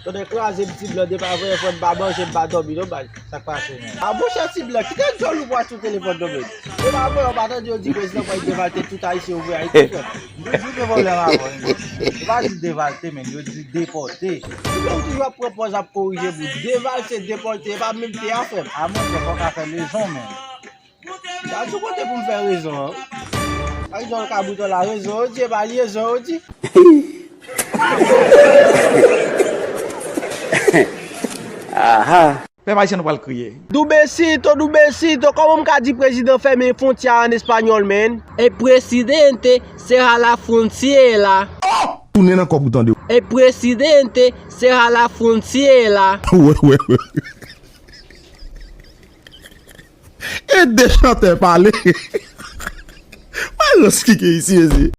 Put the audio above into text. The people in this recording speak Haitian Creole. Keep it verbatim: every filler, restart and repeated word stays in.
Tande kraze m ti blan, depi avanyè frè m pa manje, m pa dòmi non baz. Sa k pase menm? A monchè ti blan, kite djòl ou bwè sou telefòn non menm. Depi avanyè w pa tande yo di prezidan pral devalte tout Ayisyen ouvri Ayiti frè m. M te di w gen pwoblèm avè w wi. Yo pa di devalte menm, yo di depòte. Ti blan ou toujou ap pran pòz ap korije moun. Devalte, depòte, e pa menm te a frè m. A monchè fòk a fè lezon menm. Gad yon kote pou m fè rezon an. Ak Jòl Kabrit la rezon yo di, e pa lyezon yo di. Aha. Pèp ayisyen nou pral kriye. Dubecito, dubecito, kòman m ka di prezidan fèmen fwontyè a an espanyòl, man? El presidente cierra la frontera. Tounen nan kòb ou tande. El presidente cierra la frontera. Wè, wè, wè. E de chantè pale. Wè rans ki gen isi, mesye.